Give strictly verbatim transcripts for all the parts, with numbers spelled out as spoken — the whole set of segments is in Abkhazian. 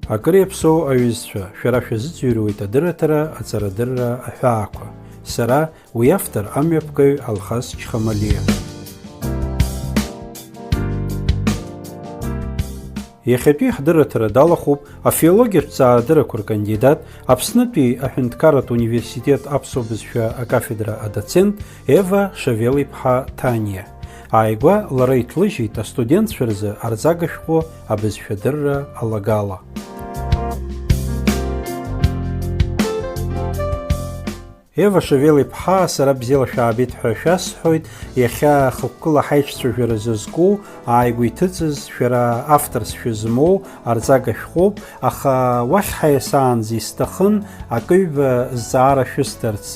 Акыр иаԥсоу аҩызцәа, шәара шәазыӡырҩуеит адырраҭара аҵарадырра аҳәаақәа. Сара уи автор амҩаԥгаҩ Алхас Чхамалиа. Иахьатәи ҳдырраҭара далахәуп афилологиатә ҵаарадыррақәа ркандидат, Аԥснытәи аҳәынҭқарратә университет аԥсуа бызшәа акафедра адоцент Ева Шавел-иԥҳа Ҭаниа. Ааигәа лара иҭлыжьит астудентцәа рзы арҵага шәҟәы абызшәадырра алагала. Ева Шавел-иԥҳа, сара бзиала шәаабеит ҳәа шәасҳәоит, иахьа хықәкыла ҳаицәажәара зызку, ааигәа иҭыҵыз, шәара авторс шәызмоу арҵага шәҟәуп, аха уахь ҳаиасаанӡа исҭахын акы-ҩба зҵаара шәысҭарц.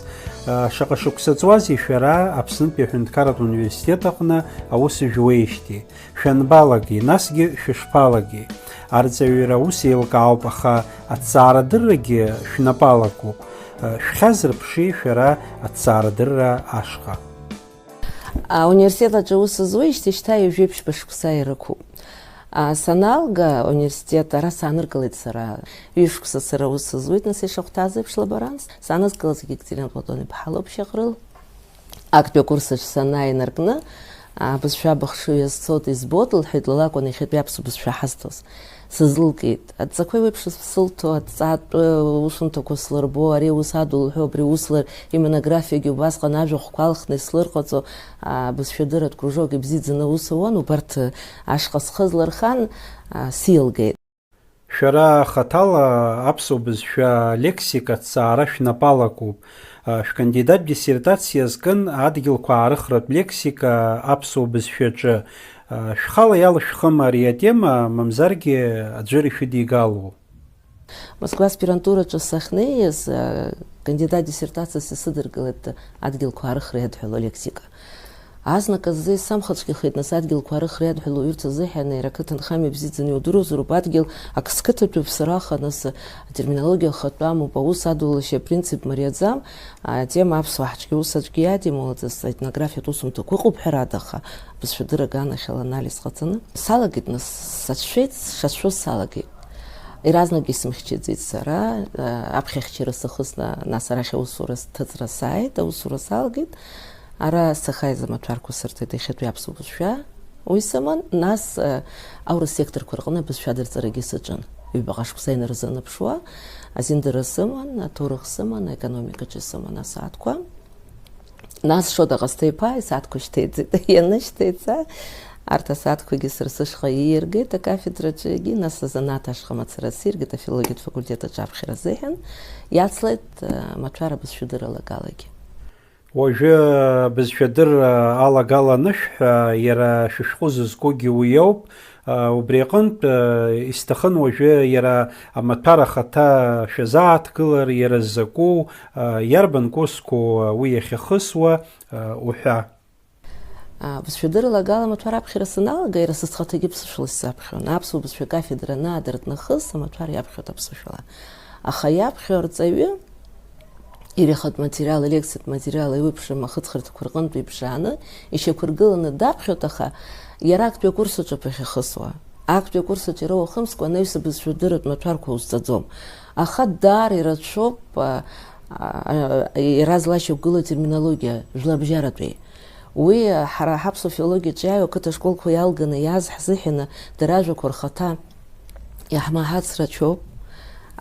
Шаҟа шықәса ҵуазеи шәара Аԥснытәи аҳәынҭқарратә университет аҟны аус жәуеижьҭеи? Шәанбалагеи, насгьы шәышԥалагеи? Арҵаҩра ус еилкаауп, аха аҭҵаарадыррагьы шәнапы алакуп. Шәхьазырԥши шәара аҭҵаарадырра ашҟа? Ауниверситет аҿы аус зуеижьҭеи шьҭа ҩажәеиԥшьба шықәса ирықәуп. А, саналга ауниверситет, ара сааныркылеит сара. Ҩышықәса сара аус зуеит, нас ишахәҭаз еиԥш лаборанс. Саанызкылаз Екатерина Платон-иԥҳа лоуп Шьаҟрыл. Актәи акурс аҿы санааи инаркны, абызшәа быхшыҩ азцоит, избоит, лҳәеит, лара лакәын иахьатәи аԥсуа бызшәа ҳазҭоз. Сызлылкеит. Адҵақәа еиуеиԥшыз сылҭо, адҵаатәы усумҭақәа слырбо, ари аус адулҳәо, абри аус лар имонографиагьы убасҟан ажәахәқәа алхны ислырҟаҵо, абызшәадырратә кружок ибзиаӡаны аус ауан, убарҭ ашҟа схы злархан, а, силгеит. Шәара хаҭала аԥсуа бызшәа алексика аҭҵаара шәнапы алакуп. Шәкандидат диссертациа азкын адгьылқәа аарыхратә лексика аԥсуа бызшәаҿы. Шәхала иалышәхыма ари атема, мамзаргьы аӡәыр ишәыдигалоу? Москва аспирантураҿы сахьнеиз, кандидат диссертациас исыдыркылеит адгьылқәа аарыхра иадҳәало алексика. Азнык азы исамхацәгьахеит, нас адгьылқәа аарыхра иадҳәало урҭ азыҳәан иара ақыҭанхамҩа бзиаӡаны иудыруазароуп, адгьыл ак зқыҭатәуп, сара аха, нас атерминологиа ахатәы амоуп, аус адулашьа апринцип мариаӡам, атема аԥсуа ҳаҿгьы ус аҿгьы иадимоулаӡаз, аетнографиатә усумҭақәа ыҟоуп ҳәарада, аха абызшәадырра аганахьала анализ ҟаҵаны. Салагеит, нас, сацәшәеит, сшацәшәоз салагеит. Иаразнак исымхьчаӡеит сара, аԥхьахьчара сахысны, нас арахь аусура сҭыҵра сааит, аусура салгеит. Ара сахьааиз амаҭәарқәа сырҭеит иахьатәи аԥсуа бызшәа. Уи сыман, нас, э, аурыс секторқәа рҟны абызшәа адырҵарагьы саҿын. Ҩбаҟа шықәса инарзынаԥшуа, азиндара сыман, аҭоурых сыман, аекономикаҿы сыман асааҭқәа. Нас Шоҭа Ҟасҭеи-иԥа исааҭқәа шьҭеиҵеит. Ианышьҭеиҵа, арҭ асааҭқәагьы сара сышҟа иииргеит акафедраҿы, егьи нас азанааҭ ашҟа мацара сиргеит, афилологиатә факультет аҿы аԥхьара азыҳәан. Иацлеит, э, амаҭәар абызшәадырра алагалагьы. Уажәы абызшәадырра алагала анышәҳәа, иара шәышәҟәы зызкугьы уи ауп. Убри аҟынтә, исҭахын уажәы иара амаҭәар ахаҭа шәазааҭгылар, иара закәу, иарбан курсқәоу уи иахьахысуа, уҳәа. Абызшәадырра алагала амаҭәар аԥхьара саналага, иара са схаҭагьы ԥсышәала исзаԥхьон. Аԥсуа бызшәа акафедра анаадырт нахыс, амаҭәар иаԥхьоит аԥсышәала. Аха иаԥхьо арҵаҩы, иара ихатә материал, алекциатә материал еиуеиԥшым ахыҵхырҭақәа рҟынтә иԥшааны, ишьақәыргыланы даԥхьоит, аха иара актәи акурс аҿы ԥыхьа ихысуа. Актәи акурс аҿы иара уахымскәа анаҩс абызшәадырратә маҭәарқәа узҵаӡом. Аха даара ирацәоуп, а, а, иара злашьақәгылоу атерминологиа, жәларбжьаратәи. Уи, ҳара ҳаԥсуа филологиаҿы иааиуа ақыҭа школқәа иалганы иааз ҳзыҳәаны дара ажәақәа рхаҭа иаҳмаҳац рацәоуп.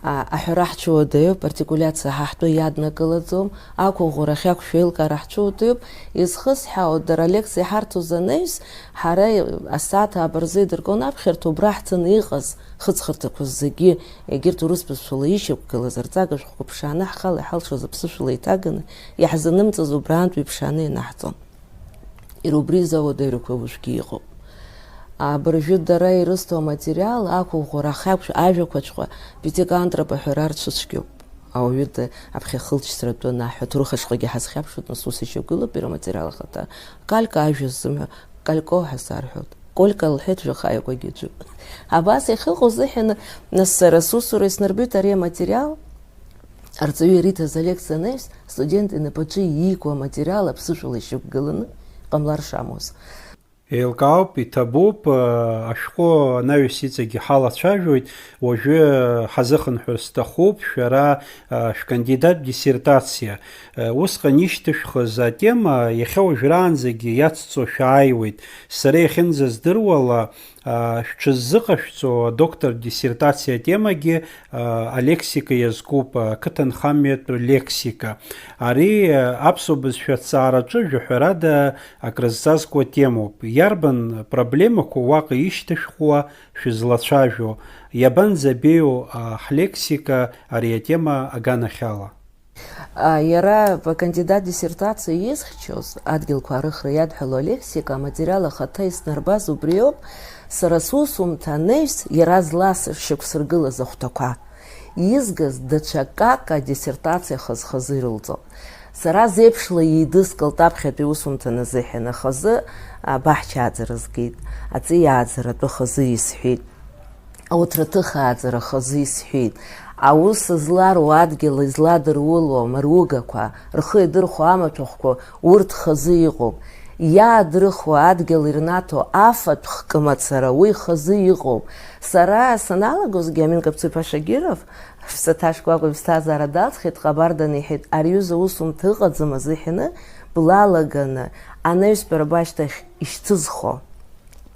А, аҳәара ҳцәыуадаҩуп, артикулиациа ҳа ҳтәы иаднакылаӡом, ақәыӷәӷәара ахьақәшәо еилкаара ҳцәыуадаҩуп. Изхысҳәаау, дара алекциа иҳарҭоз анаҩс, ҳара асааҭ ааба рзы идыргон аԥхьарҭа, убра ҳцаны иҟаз хыҵхырҭақәа зегьы, егьырҭ урыс бызшәала ишьақәгылаз арҵага шәҟәқәа ԥшааны, ҳхала иҳалшоз аԥсышәала иҭаганы, иаҳзанымҵаз убраантә иԥшааны ианаҳҵон. Иара убри изы ауадаҩрақәа уажәгьы иҟоуп. Абыржәы дара ирызҭо аматериал ақәыӷәӷәара ахьақәшәо ажәақәаҵәҟьа Пятикантропа ҳәа рарцәыцәгьоуп. Ауаҩы д-, аԥхьахылҵшьҭратәы анаҳәа, аҭоурых ашҟагьы ҳазхьаԥшуеит, нас ус ишьақәгылоуп иара аматериал ахаҭа. Калька ажәа зымҳәо, Калько ҳәа сарҳәоит. Колька лҳәеит, жәаха иакәагьы аӡәы. Абас иахьыҟоу зыҳәаны, нас сара сусура иснарбеит ари аматериал, арҵаҩы ириҭаз алекциа анаҩс, астудент инапаҿы иику аматериал аԥсышәала ишьақәгыланы, ҟамлар шамуаз. Еилкаауп, иҭабуп, ашәҟәы анаҩс иҵегьы ҳалацәажәоит, уажәы ҳазыхынҳәыр сҭахуп шәара шәкандидат диссертациа. Усҟан ишьҭышәхыз атема иахьа уажәраанӡагьы иацҵо шәааиуеит. Сара иахьынӡаздыруала, шәҽыззыҟашәҵо адоктор диссертациа атемагьы алексика иазкуп, ақыҭанхамҩатә лексика. Ари аԥсуа бызшәа аҭҵаараҿы жәаҳәарада акрызҵазкуа темоуп. Иарбан проблемақәоу уаҟа ишьҭышәхуа шәызлацәажәо? Иабанӡабеиоу ҳлексика ари атема аганахьала? Иара акандидат диссертациа изхьчоз, адгьылқәа арыхра иадҳәало алексика, аматериал ахаҭа иснарбаз убриоуп, сара сусумҭа анаҩс иара зласшьа шьақәсыргылаз ахәҭақәа. Изгаз даҽа акака адиссертациа хаз-хазы ирылҵо. Сара зеиԥшла еидыскылт аԥхьатәи усумҭа назыҳәан, ахазы абаҳча ааӡара згеит, аҵиаа ааӡара атәы хазы исҳәеит. Ауҭраҭых ааӡара хазы исҳәеит. Аус зларуа адгьыл изладыруыло амаругақәа, рхы иадырхәо амаҭәахәқәа, урҭ хазы иҟоуп. Иаадрыхуа адгьыл ирнаҭо афатә хкы мацара, уи хазы иҟоуп. Сара саналагозгьы Амин Каԥцыԥа Шагиров, шәсаҭашкәакәа иԥсҭазаара далҵхьеит, ҟабарданы иҳәеит, ари аҩыза усумҭа ыҟаӡам азыҳәаны, блалаганы, анаҩстәи рбашьҭахь ишьҭызхо.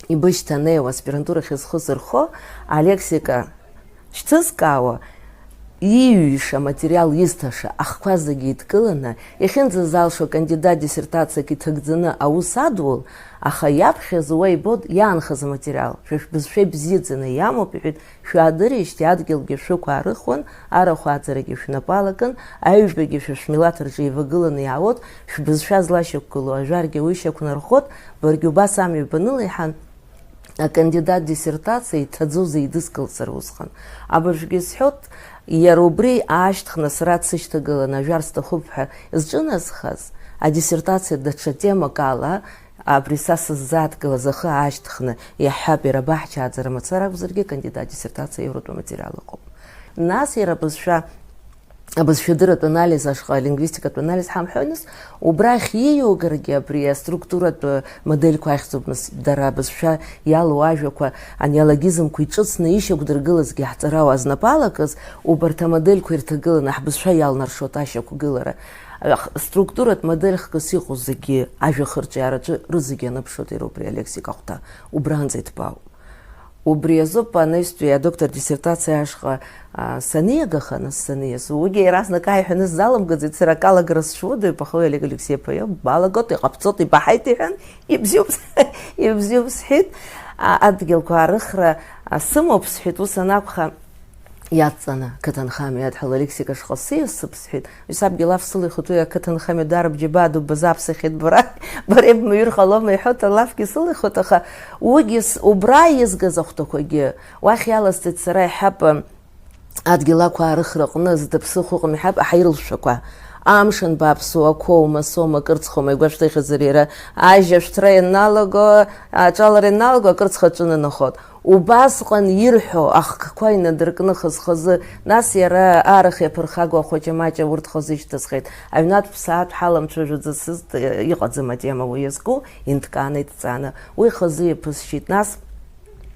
Ибышьҭанеиуа аспирантурахь зхы зырхо алексика шьҭызкаауа, ииҩша аматериал изҭаша ахқәа зегьы еидкыланы, иахьынӡазалшо акандидат диссертациак иҭагӡаны аус адул, аха иаԥхьаз уа ибоит иаанхаз аматериал, шәа шәбызшәа ибзиаӡаны иамоуп, иҳәеит, шәаадырижьҭеи адгьылгьы шәықәаарыхуан, арахә ааӡарагьы шәнапы алакын, аҩбагьы шәа шәмилаҭ рҿы еивагыланы иаауеит, шәбызшәа злашьақәгылоу ажәаргьы уи шьақәнархоит, баргьы убас амҩа банылеиҳан, акандидат диссертациа иҭаӡоз еидыскылҵар усҟан. Абыржәгьы исҳәоит, иара убри аашьҭхны сара дсышьҭагыланы ажәар сҭахуп ҳәа зҿынасхаз, адиссертациа даҽа темак ала, абри са сыззааҭгылаз ахы аашьҭхны, иаҳҳәап, иара абаҳчааӡара мацара акәзаргьы, акандидат диссертациа иоуртә аматериал ыҟоуп. Нас иара абызшәа Абызшәадырратә анализ ашҟа, алингвистикатә анализ ҳамҳәои, нас, убрахь ииугаргьы абри аструктуратә модельқәа ахьӡуп, нас, дара абызшәа иалоу ажәақәа, анеологизмқәа иҿыцны ишьақәдыргылазгьы ҳҵарауаа знапы алакыз, убарҭ амодельқәа ирҭагыланы ҳбызшәа иалнаршоит ашьақәгылара. Ах-, структуратә модель хкыс иҟоу зегьы ажәа ахырҿиаараҿы рызегьы аныԥшуеит иара убри алексика ахәҭа, убранӡа иҭбаауп. Убри азоуп анаҩстәи адоктор диссертациа ашҟа, а, саниагаханы саниас, уигьы иаразнак ааи ҳәа анысзаламгаӡеит, сара акалагара сшәода, ибахои Олег Алексеи-иԥа, иабалагоит, иҟабҵоит, ибаҳаит, иҳәан, ибзиоуп, ибзиоуп сҳәеит, а, адгьылқәа арыхра, а, сымоуп сҳәеит, ус анакәха, иадҵаны, қыҭанхамҩа иадҳәало алексика шҟа сиасып сҳәеит. Сабгьы лаф сылихит, уи ақыҭанхамҩа дара бџьабаа дуббазаап сахьеит бара, бара ибмаҩыр ҟалома иҳәоит, алафгьы сылихуеит, аха уигьы с-, убра изгаз ахәҭақәагьы уахь иаласҵеит сара иҳәап, адгьыл ақәаарыхраҟны зда ԥсыхәа ыҟам иҳәап, аҳаирылшәақәа. Амшын бааԥсуа, ақәоума, соума, акырцхоума, игәашәҭыхьазар иара, ажьа ашәҭра ианалаго, аҿалара ианалаго, акырцха аҿынанахоит. Убасҟан ирҳәо ахкқәа инадыркны хаз-хазы, нас иара арахь иаԥырхагоу ахәаҷа-маҷа урҭ хазы ишьҭысхит. Аҩнатә ԥсаатә ҳаламцәажәаӡацызт, иҟаӡам атема уи иазку, инҭкааны иҭҵааны. Уи хазы иаԥысшьит. Нас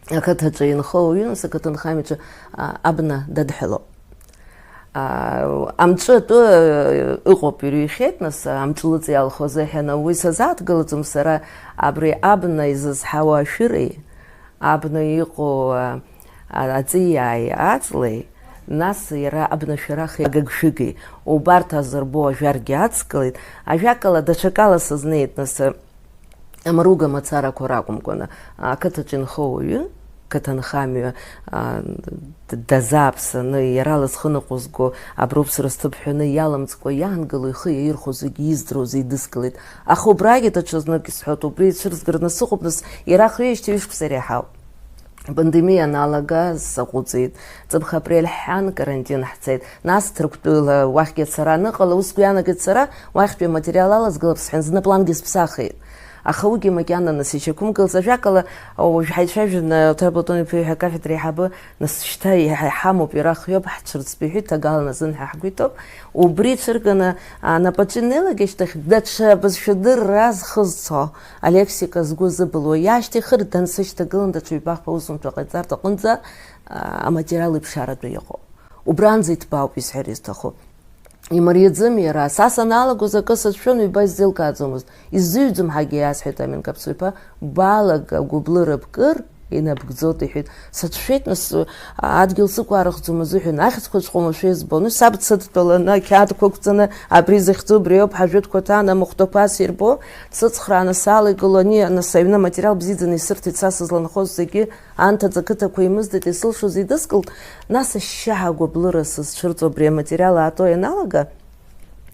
ақыҭаҿы инхо уаҩы, нас ақыҭанхамҩаҿы, а, абна дадҳәалоуп. А, амҿы атәы, э, ыҟоуп, ирҩхьеит, нас, амҿы лыҵа иалху азыҳәан, уи сазааҭгылаӡом сара, абри абна изызҳауа ашәыреи, абна иҟоу, а, а, аҵиааи аҵлеи, нас иара абнашәарахи агыгшәыги, убарҭ азырбо ажәаргьы ацклеит, ажәакала, даҽакала сызнеит, нас, амаруга мацарақәа ракәымкәаны, ақыҭаҿы инхо уаҩы, қыҭанхамҩа, а, д-, дазааԥсаны, иара лызхы ныҟәызго, аброуп сара сҭыԥ ҳәаны иалымҵкәа иаангыло ихы иаирхәо зегьы издыруаз еидыскылеит. Аха убрагьы даҽазнык исҳәоит, убри ицәырзгараны сыҟоуп, нас иара ахҩеижьҭеи ҩышықәса иреиҳауп. Апандемиа аналага саҟәыҵит. Ҵыԥх апрель ҳҳәан, карантин ҳцеит. Нас Ҭырқәтәыла уахьгьы ацара аныҟала, ус сгәы иаанагеит сара, уахьтәи аматериал алазгалап сҳәан, зны аплангьы сԥсахит. Аха уигьы макьана нас ишьақәымгылт. Ажәакала, уажә ҳаицәажәаны Ҭарба Платон иԥа иҳәа акафедра аиҳабы, нас шьҭа иҳа-, иҳамоуп, иара хҩоуп, ҳцәырҵтәы иҳәеит, ҭагалан азын ҳәа ҳгәы иҭоуп. Убри ицәырганы, а, напаҿы инеилак ашьҭахь, даҽа бызшәа дырра зхызцо, алексика згәы зыбылуа, иашьҭихыр, дансышьҭагылан, даҽа ҩбахԥа усумҭа ҟаиҵартә аҟынӡа, а, аматериал иԥшааратәы иҟоуп. Убранӡа иҭбаауп, исҳәар изҭаху. Имариаӡам иара, са саналагоз акы сацәшәон, ҩба исзеилкааӡомызт. Иззыҩӡом ҳәагьы иасҳәеит Амин Каԥсо-иԥа, балага, гәыблыра бкыр, инабгӡоит, иҳәеит. Сацәшәеит, нас, адгьыл сықәаарыхӡом азыҳәан, ахьӡқәаҵәҟьа уамашәа избон. Уи саб дсыдтәаланы, ақьаадқәа ықәҵаны, абри захьӡу убри ауп, ҳажәытәқәа ҭан, амахәҭақәа асирбо, дсыцхрааны салагыло, ани, нас, аҩны аматериал бзиаӡаны исырҭеит са сызланхоз зегьы. Анҭыҵ ақыҭақәа еимыздеит, исылшоз еидыскылт, нас ашьшьыҳәа агәыблыра сызцәырҵуа абри аматериал аатуа ианалага,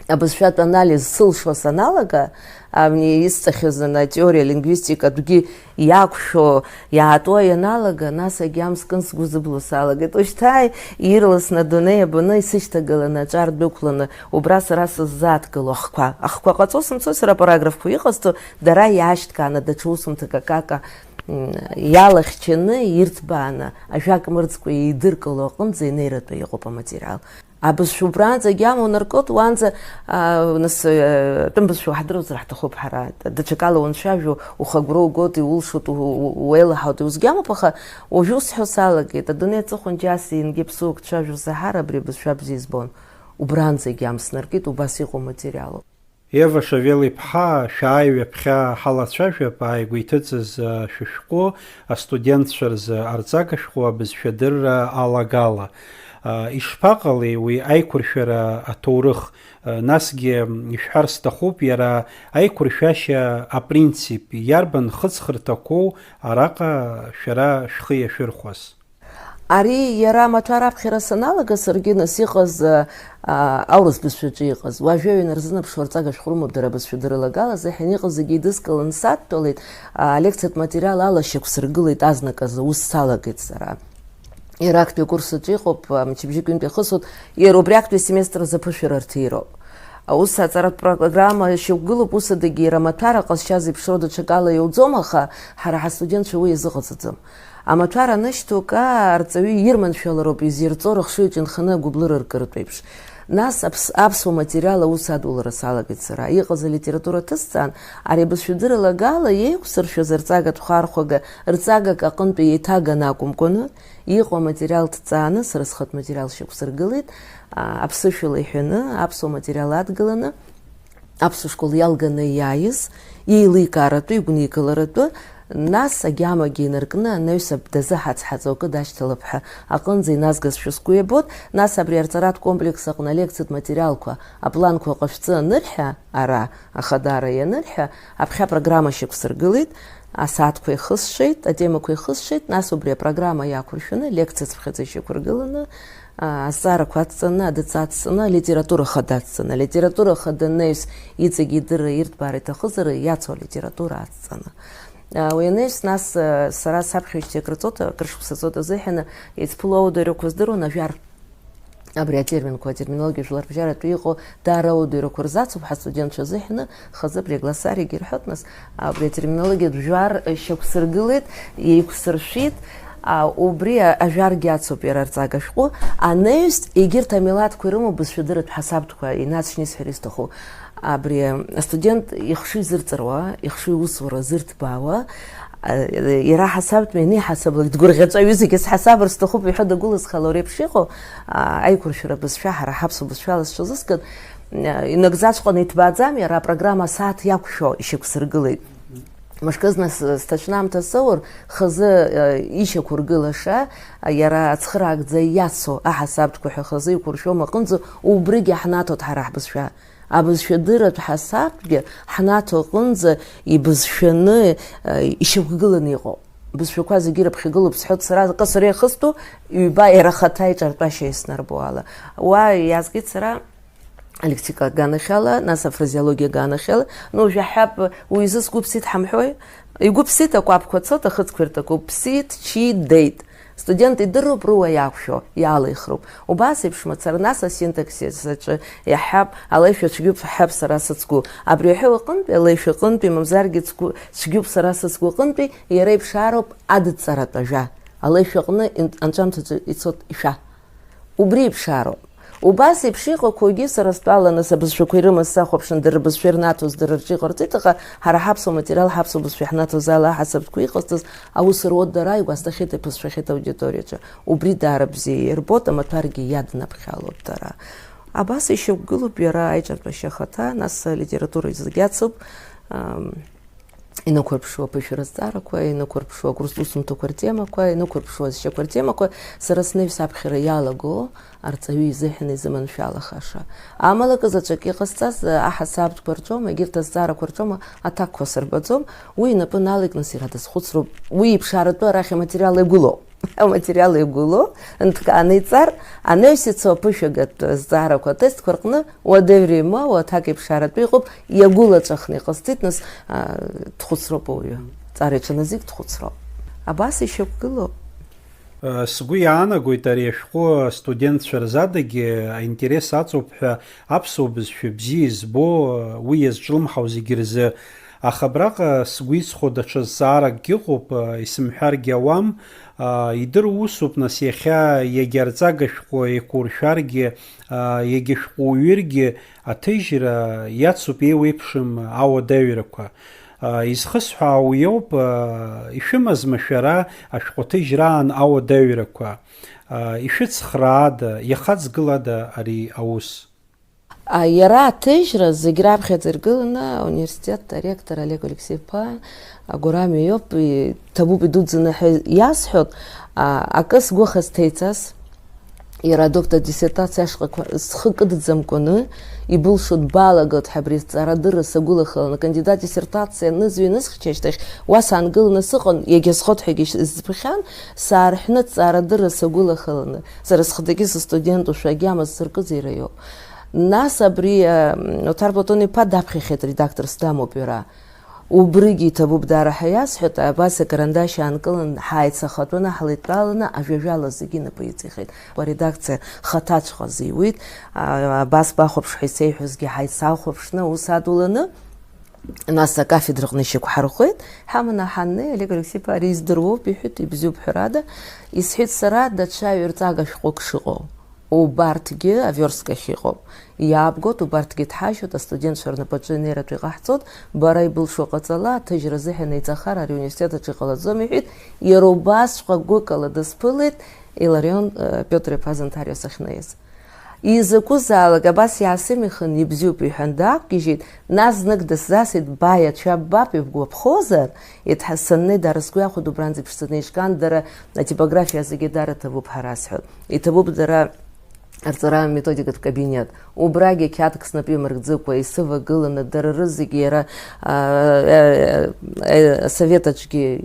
абызшәатә анализ сылшо саналага, абни исҵахьаз ана атеориа лингвистикатәгьы иақәшәо иаатуа ианалага, нас агьама скын сгәы зыблуа салагеит. Ушьҭа ирласны адунеи абаны исышьҭагыланы аҿар дәықәланы убра сара сыззааҭгыло ахқәа. Ахқәа ҟаҵо сымцои сара апараграфқәа иҟасҵо, дара иаашьҭкааны даҽа усумҭак акака м, иалахьчаны, ирҭбааны, ажәак мырӡкәа еидыркыло аҟынӡа инеиратәы иҟоуп аматериал. Абызшәа убранӡагь амоу наркот, уанӡа, а, нас, э, тәым бызшәа уаҳдыруазар ҳҭахуп ҳара. Даҽакала уанцәажәо, ухы агәра угоит, иулшоит, у-, у-, уеилаҳауеит, усгьы амоуп, аха уажәы усҳәо салагеит, адунеи аҵыхәан џьас ингьы ԥсуак дцәажәо саҳар, абри абызшәа бзиа избон. Убранӡагь амснаркит, убас иҟоу материалуп. Ева Шавел-иԥҳа, шәааи ҩаԥхьа ҳалацәажәап ааигәа иҭыҵыз, а, шәышәҟәы, астудентцәа рзы арҵага шәҟәы абызшәадырра алагала. А, ишԥаҟалеи уи аиқәыршәара аҭоурых? А, насгьы ишәҳәар сҭахуп иара аиқәыршәашьа апринцип, иарбан хыҵхырҭақәоу араҟа шәара шәхы иашәырхәаз? Ари иара амаҭәар аԥхьара саналага, саргьы нас иҟаз, а, а, аурыс бызшәаҿы иҟаз, уажәы аҩны рзынаԥшуа арҵага шәҟәы рымоуп дара абызшәа дырлагала азыҳәан, иҟаз зегьы еидыскылан садтәалеит, а, алекциатә материал ала шьақәсыргылеит азныказы, ус салагеит сара. Иара актәи акурс аҿы иҟоуп, а, мчыбжьык ҩынтә иахысуеит, иара убри актәи асеместр азы аԥышәара рҭироуп. Аус аҵаратә программа шьақәгылоуп, ус адагьы иара амаҭәар аҟазшьа зеиԥшроу даҽакала иауӡом, аха ҳара ҳастудентцәа уи иазыҟаҵаӡом. Амаҭәар анышьҭоу, каа, арҵаҩы ирманшәалароуп изирҵо рыхшыҩ аҿы инханы агәыблыра ркыртә еиԥш. Нас аԥс-, аԥсуа материал аус адулара салагеит сара. Иҟаз алитература ҭысҵаан, ари абызшәа дырлагала иеиқәсыршәаз арҵагатә хәархәага рҵагак аҟынтәи еиҭаганы акәымкәаны, иҟоу аматериал ҭҵааны, сара схатә материал шьақәсыргылеит, а, аԥсышәала иҳәаны, аԥсуа материал адгыланы. Аԥсуа школ иалганы иааиз, иеиликааратәы, игәникыларатәы, нас агьамагьы инаркны анаҩс аб-, дазыҳацҳаҵо акы дашьҭалап ҳәа аҟынӡа иназгазшәа сгәы иабоит, нас абри арҵаратә комплекс аҟны алекциатә материалқәа, апланқәа ҟашәҵы анырҳәа, ара, ахадара ианырҳәа, аԥхьа апрограмма шьақәсыргылеит, асааҭқәа ихысшеит, атемақәа ихысшеит, нас убри апрограмма иақәыршәаны, лекциа цыԥхьаӡа ишьақәыргыланы, а, азҵаарақәа адҵаны, адҵа адҵаны, алитература хада адҵаны, алитература хада анаҩс иҵегьы идырра, ирҭбаара иҭахызар, иацу алитература адҵаны. А, уи анаҩс, нас, а, сара саԥхьоижьҭеи акры ҵоит, акыр шықәса ҵоит азыҳәаны, еицԥыло ауадаҩрақәа здыруан, ажәар. Абри атерминқәа, атерминологиа жәларбжьаратәы иҟоу даара ауадаҩрақәа рзацуп ҳастудентцәа азыҳәаны, хазы абри аглоссариагьы ирҳәоит, нас, абри атерминологиатә жәар шьақәсыргылеит, еиқәсыршәит, а, убри а-, ажәаргьы ацуп иара арҵага шәҟәы, анаҩстә егьырҭ амилаҭқәа ирымоу бызшәадырратә ҳасабтәқәа инацшьны исҳәар исҭаху. Абри астудент ихшыҩ зырҵаруа, ихшыҩ усура зырҭбаауа, а, иара ҳасабтәи ианеиҳасаблак дгәырӷьаҵәа, аҩызагьы сҳасабыр сҭахуп иҳәо дагәылазхало реиԥш иҟоу, а, аиқәыршәара бызшәа ҳара ҳаԥсуа бызшәала сҽазыскын, а, инагӡаҵәҟьаны иҭбааӡами, ара апрограмма асааҭ иақәшәо ишьақәсыргылеит. Мышкызны с-, сҭаҽны аамҭа соур, хазы, а, ишьақәыргылаша, а, иара ацхыраагӡа иацу аҳасабтәқәа ҳәа хазы иқәыршәом аҟынӡа, убригьы ҳнаҭоит ҳара ҳбызшәа. Абызшәадырратә ҳасабтәгьы ҳнаҭо аҟынӡа ибызшәаны, э, ишьақәгыланы иҟоуп. Бызшәақәа зегьы ирыԥхьагылоуп сҳәоит сара, акы сара иахысту, ҩба иара ахаҭа иҿартәашьа иснарбо ала. Уа иаазгеит сара алексика аганахьала, нас афразеологиа аганахьала. Ну, уажә иаҳҳәап, уи изы сгәы ԥсит ҳамҳәои? Игәы ԥсит, акәаԥқәа цоит, ахыцқәа иртакуп. Ԥсит, чит, деит. Студент идыруп руа иақәшәо, иалихроуп. Убас еиԥш мацара, нас асинтаксис аҿы иаҳҳәап, алеишәа цәгьоуп ҳҳәап сара сыцгәы. Абри аҳәоу аҟынтәи, алеишәа аҟынтәи, мамзаргьы цгәы-, цәгьоуп сара сыцгәы аҟынтәи, иара иԥшаароуп адҵаратә ажәа. Алеишәа аҟны ин-, анҵәамҭаҿы ицоит ишәа. Убри иԥшаароуп. Убас еиԥш иҟақәоугьы сара стәала, нас, абызшәақәа ирымаз сахәаԥшын, дара рбызшәа ирнаҭоз дара рҿы иҟарҵеит, аха ҳара ҳаԥсуа материал, ҳаԥсуа бызшәа иаҳнаҭоз ала аҳасабтәқәа иҟазҵаз аус руа дара игәасҭахьеит, иԥызшәахьеит аудиториаҿы. Убри даара бзиа ирбоит, амаҭәаргьы иаднаԥхьалоит дара. Абас ишьақәгылоуп иара аиҿартәашьа ахаҭа, нас алитература зегь ацуп, ам, инықәырԥшуа аԥышәара зҵаарақәа, инықәырԥшуа агәырҵ-, усумҭақәа ртемақәа, инықәырԥшуа азшьақәа ртемақәа, сара снаҩс аԥхьара иалаго арҵаҩы изыҳәан изыманшәалахаша. Амала акы заҵәык иҟасҵаз, аҳасабтәқәа рҿоума, егьырҭ азҵаарақәа рҿоума, аҭакқәа сырбаӡом, уи инапы налеикны сара дазхәыцроуп, уи иԥшааратәы арахь аматериал иагәылоуп. Аматериал иагәылоуп, нҭкааны иҵар, анаҩс ицо аԥышәагатә зҵаарақәа атестқәа рҟны уадаҩра имоуа аҭак иԥшааратәы иҟоуп, иагәылаҵәахны иҟасҵеит, нас, а, дхәыцроуп ауаҩы. Ҵара иҽаназик дхәыцроуп. Абас ишьақәгылоуп. Сгәы иаанагоит, ари ашәҟәы астудентцәа рзадагьы аинтерес аҵоуп ҳәа аԥсуа бызшәа бзиа избо, уи иазҿлымҳау зегьы рзы. Аха абраҟа сгәы иҵхо даҽа зҵааракгьы ыҟоуп, исымҳәаргьы ауам, идыру усуп, нас, иахьа иагьа арҵага шәҟәы еиқәуршәаргьы, иагьа шәҟәы уҩыргьы, аҭыжьра иацуп еиуеиԥшым ауадаҩрақәа. Изхысҳәаау уиоуп, ишәымазма шәара ашәҟәы аҭыжьраан ауадаҩрақәа? Ишәыцхраада, иахаҵгылада ари аус? А, иара аҭыжьра зегь раԥхьаӡа иргыланы ауниверситет аректор Олег Алексеи-иԥа агәарамҩа иоуп, и-, ҭабуп идуӡӡаны ҳәа иасҳәоит. А, акы сгәы ахьысҭеиҵаз, иара адоктор диссертациа ашҟақәа схы кыдӡамкәаны ибылшо дбалагоит ҳәа абри азҵаарадырра сагәылахаланы, акандидат диссертациа анызҩа-нысхьча ашьҭахь уа саангыланы сыҟан, иагьазхоит ҳәагьы збахьан, саарҳәны аҭҵаарадырра сагәылахаланы, сара схаҭагьы сыстудентушәа агьама зсыркыз иара иоуп. Нас абри, а, Оҭар Платон-иԥа даԥхьахьеит, редакторс дамоуп иара. Убригьы иҭабуп даара ҳәа иасҳәеит, абас акарандашь аанкылан, ҳаицахатәаны ҳлеидтәаланы ажәажәала зегьы инапы иҵихит. Аредакциа хаҭаҵәҟьа зиуит, а, абас бахәаԥш ҳәа исеиҳәозгьы ҳаицахәаԥшны аус адуланы, нас акафедраҟны ишьақәҳархәеит, ҳаманы ҳаннеи, Олег Алексеи-иԥа, ари издыруоуп, иҳәеит, ибзиоуп ҳәарада, исҳәеит сара даҽа ҩырҵага шәҟәык шыҟоу. Убарҭгьы аверсткахь иҟоуп. Иаабгоит, убарҭгьы ҭҳажьуеит, астудентцәа рнапаҿы анеиратәы иҟаҳҵоит, бара ибылшо ҟаҵала, аҭыжьра азыҳәан еиҵахар ари ауниверситет аҿы иҟалаӡом, иҳәеит, иара убасҵәҟьа гәыкала дысԥылеит Иларион, э, Пиотр-иԥа Зонҭариос ахьнаиз. Изакәызаалак абас иаасымихын, ибзиоуп, иҳәан, даақәгьежьит, нас знык дысзасит, ба иацәа ббап, ибгәаԥхозар, иҭҳа-, саннеи дара сгәы иахәеит, убранӡа иԥшӡаны ишган, дара атипографиа зегьы дара ҭабуп ҳәа расҳәоит. Иҭабуп дара арҵара аметодикатә кабинет. Убрагьы қьаадк снапы имыркӡыкәа исывагыланы, дара рызегьы иара, а, а, а, асовет аҿгьы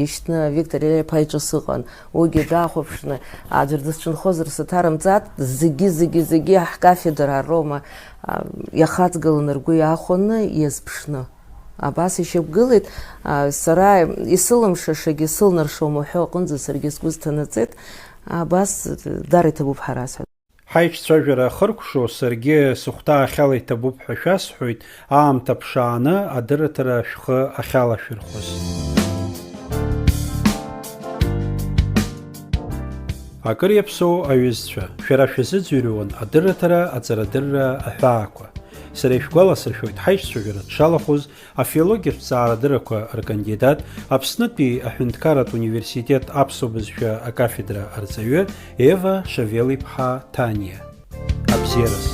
ишьҭны Виктор Илья-иԥа иҿы сыҟан. Уигьы дахәаԥшны, аӡәыр дысцәынхозар саҭарымҵааит, зегьы, зегьы, зегьы ҳкафедра Рома, а, иахаҵгыланы ргәы иаахәаны иазԥшны. Абас ишьақәгылеит, а, сара исылымшашагьы сылнаршом уҳәо аҟынӡа саргьы сгәы сҭанаҵеит, абас дара иҭабуп ҳәа расҳәоит. Ҳаиҿцәажәара ахыркәшо саргьы сыхәҭаахьала иҭабуп ҳәа шәасҳәоит, аамҭа ԥшааны адырраҭара шәхы ахьалашәырхәыз. Акыр иаԥсоу аҩызцәа, шәара шәазыӡырҩуан адырраҭара аҵарадырра аҳәаақәа. Сара ишәгәаласыршәоит, ҳаиҿцәажәара дшалахәыз афилологиатә ҵаарадыррақәа ркандидат, Аԥснытәи аҳәынҭқарратә университет аԥсуа бызшәа акафедра арҵаҩы Ева Шавел-иԥҳа Ҭаниа. Абзиараз.